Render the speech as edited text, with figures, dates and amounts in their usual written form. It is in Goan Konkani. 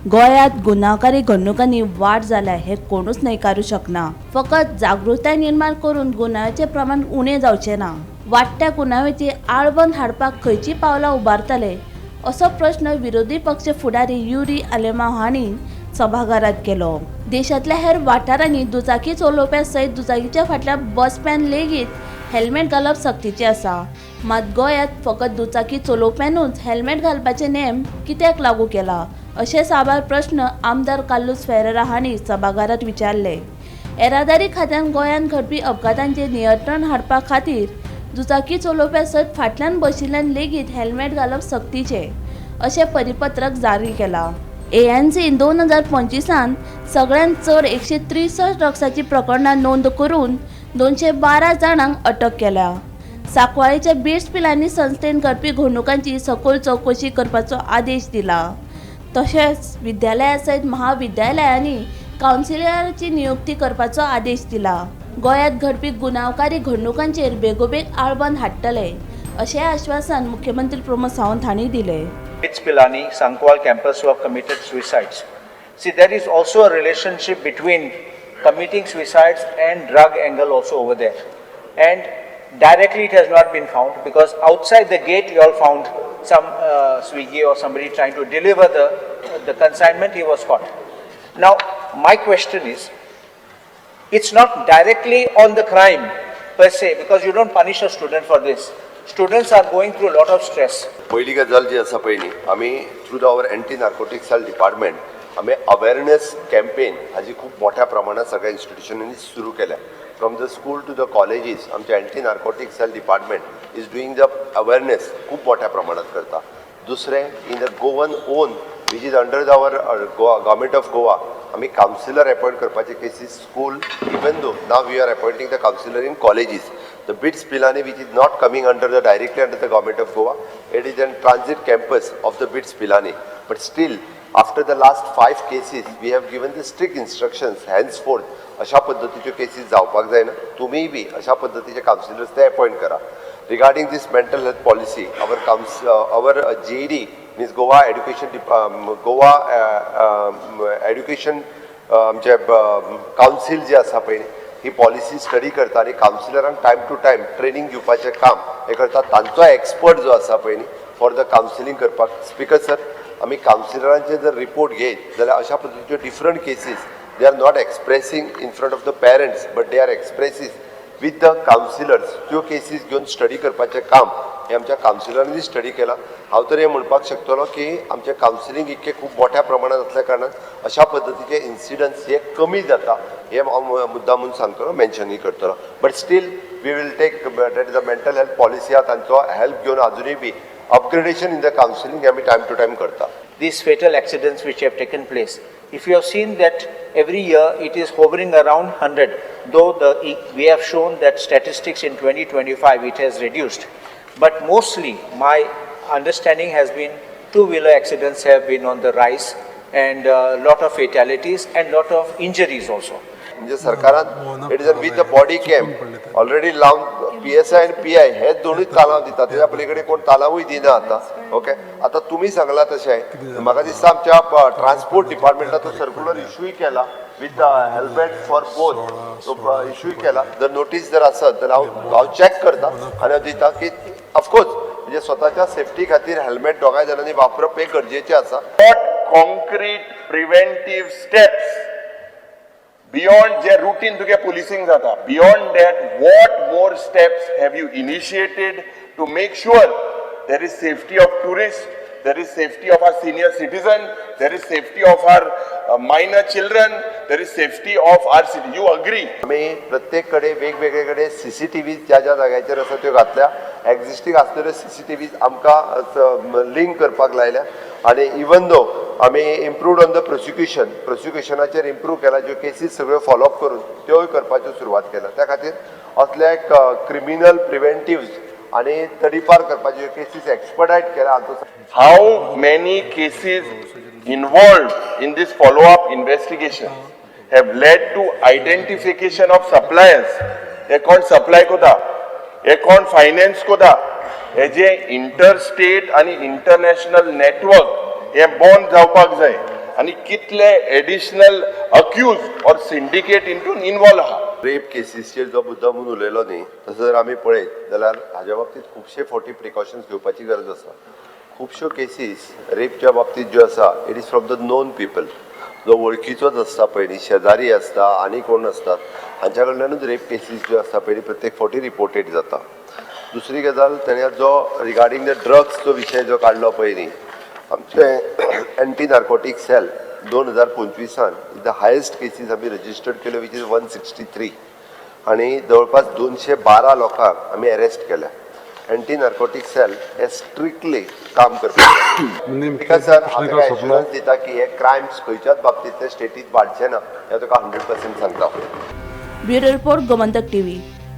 गोंयांत गुन्यांवकारी घडणुकांनी वाड जाल्या हें कोणूच न्हयकारूं शकना. फकत जागृताय निर्माण करून गुन्यांवाचें प्रमाण उणें जावचें ना. वाडट्या गुन्यांवाचेर आळबंद हाडपाक खंयचीं पावलां उबारतले, असो प्रश्न विरोधी पक्ष फुडारी युरी आलेमांव हांणी सभाघरात केलो. देशांतल्या हेर वाठारांनी दुचाकी चलोवप्या सयत दुचाकीच्या फाटल्यान बसप्यान लेगीत हेल्मेट घालप सक्तीचें आसा. मात गोंयांत फकत दुचाकी चलोवप्यानूच हेल्मेट घालपाचे नेम कित्याक लागू केला, अशे साबार प्रश्न आमदार कार्लुस फेरेरा हांणी सभाघरात विचारले. येरादारी खात्यान गोंयांत घडपी अपघातांचेर नियंत्रण हाडपा खातीर दुचाकी चलोवप्या सयत फाटल्यान बशिल्ल्यान लेगीत हेल्मेट घालप सक्तीचें अशें परिपत्रक जारी केलां. एएनसीन 2025त सगळ्यांत चड 163 ड्रग्साची प्रकरणां नोंद करून 212 जाणांक अटक केल्या. सांकवाळेच्या बिट्स पिलानी संस्थेन घडपी घडणुकांची सखोल चवकशी करपाचो आदेश दिला. तशेंच विद्यालया सयत महाविद्यालयांनी कावन्सिलराची नियुक्ती करपाचो आदेश दिला. गोंयांत घडपी गुन्यांवकारी घडणुकांचेर बेगोबेग आळबंद हाडटले, अशें आश्वासन मुख्यमंत्री प्रमोद सावंत हांणी दिलें. BITS Pilani, Sancoale campus who have committed suicides. See, there is also a relationship between committing suicides and drug angle also over there. And directly it has not been found because outside the gate you all found some Swiggy or somebody trying to deliver the consignment, he was caught. Now, my question is, it's not directly on the crime per se because you don't punish a student for this. Students are going through a lot of stress. पयली गजाल जी आसा पळय न्ही, आमी through the our anti narcotic cell department आमी अवेरनेस कॅम्पेन हाजी खूब मोठ्या प्रमाणात सगळ्या इन्स्टिट्युशनांनी सुरू केल्या. From the school to the colleges, आमचे anti narcotic cell department is doing the awareness खूब मोठ्या प्रमाणात करता. दुसरें, in the Goan own, which is under the our Goa, Government of Goa, आमी कावन्सिलर अपॉयंट करपाचे cases school, even though now we are appointing the counsellor in colleges. The BITS Pilani, which is not coming under the directly under the Government of Goa, it is a transit campus of the BITS Pilani. But still, after the last five cases, we have given the strict instructions henceforth, अशा पद्दतीच्यो केसीस जावपाक जायना, तुमीय बी अशा पद्दतीचे कावन्सिलर्स ते अपॉयंट करा. Regarding this mental health policy, our GED, means Goa Education आमचे कावन्सील जे आसा पळय, ही पॉलिसी स्टडी करता आनी कावन्सिलरांक टायम टू टायम ट्रेनींग दिवपाचें काम हें करता. तांचो एक्सपर्ट जो आसा पळय न्ही, फॉर the counselling करपाक. स्पिकर सर, आमी कावन्सिलरांचे जर रिपोर्ट घेयत जाल्यार अशा पद्दतीच्यो different cases they are not expressing in front of the parents, but they are expressing with the counsellors. त्यो केसीस घेवन स्टडी करपाचें काम हें आमच्या कावन्सिलरांनी स्टडी केलां. हांव तर हें म्हणपाक शकतलो की आमचें कावन्सिलींग इतकें खूब मोठ्या प्रमाणात आसल्या कारणान अशा पद्दतीचे इन्सिडंट्स हे कमी जाता, हें हांव मुद्दाम म्हणून सांगतलो, मेन्शनूय करतलो. But still we will take that is a mental health policy आहा, तांचो हेल्प घेवन अजुनूय बी अपग्रेडेशन इन the counselling आमी टायम टू टायम करता. These fatal accidents which have taken place. If you have seen that every year it is hovering around 100, though we have shown that statistics in 2025 it has reduced. But mostly my understanding has been two-wheeler accidents have been on the rise and a lot of fatalities and lot of injuries also. म्हणजे सरकारान it is with the body cam already लावन पीएसआय आनी पीआय हे दोनूय तालांव दितात. तेच्या पलीकडे कोण तालांवूय दिना आतां. ओके, आतां तुमी सांगला तशें म्हाका दिसता आमच्या ट्रान्सपोर्ट डिपार्टमेंटाचो सर्क्युलर इशूय केला with the helmet for both, इशूय केला. जर नोटीस जर आसत जाल्यार हांव चॅक करता आनी हांव दिता की ऑफकोर्स म्हणजे स्वताच्या सेफ्टी खातीर हेल्मेट दोगांय जाणांनी वापरप हें गरजेचें आसा. What concrete preventive steps beyond J routine तुगे policing जाता, beyond that, what more steps have you initiated to make sure there is safety of tourists, there is safety of our senior citizen, there is safety of our minor children, there is safety of our city? You agree? आमी प्रत्येक कडेन वेगवेगळे कडेन सीसीटीव्ही ज्या ज्या जाग्याचेर आसा त्यो घातल्या. एक्झिस्टींग आसलेल्यो सीसीटीव्ही आमकां लिंक करपाक लायल्या आनी इवन दो आमी इम्प्रूव्ड ऑन the prosecution, प्रोसिक्युशनाचेर इम्प्रूव केला, ज्यो केसीस सगळ्यो फॉलोअप करून त्योय करपाच्यो सुरवात केल्या. त्या खातीर असल्या एक क्रिमिनल प्रिवेंटिव्स आनी तडीपार करपाच्यो केसीस एक्सपर्टायट केल्या हाचो. How many cases involved in this follow-up investigation have led to identification of suppliers? हे कोण सप्लाय कोता, हे कोण फायनान्स कोता, हे जे इंटरस्टेट आनी इंटरनॅशनल नेटवर्क हे बंद जावपाक जाय. आनी कितले एडिशनल अक्यूज ऑर सिंडिकेट हितून इनवॉल्व आहा. रेप केसीसचेर जो मुद्दो म्हणून उलयलो न्ही, तसो जर आमी पळयत जाल्यार हाज्या बाबतींत खुबशे फावटी प्रिकॉशन्स घेवपाची गरज आसा. खुबश्यो केसीस रेपच्या बाबतींत ज्यो आसा, it is from the known people. जो वळखीचोच आसता पयलीं, शेजारी आसता आनी कोण आसतात, हांच्या कडल्यानूच रेप केसीस ज्यो आसता पयलीं प्रत्येक फावटी रिपोर्टेड जाता. दुसरी गजाल, तेणे जो रिगार्डींग the drugs जो विशय जो काडलो पळय न्ही, आमचे एंटी नार्कोटीक सेल 2025आन the highest cases आमी रजिस्टर्ड केल्यो, which is 163, आनी जवळपास 212 लोकांक आमी अरेस्ट केल्या. एंटी नार्कोटीक सेल हे स्ट्रिक्टली काम करता. Because sir, हांव तुका एश्युरन्स दिता की हे क्रायम्स खंयच्याच बाबतींतले स्टेटीत वाडचे ना, हें तुका 100% सांगता. Bureau report, Gomantak TV.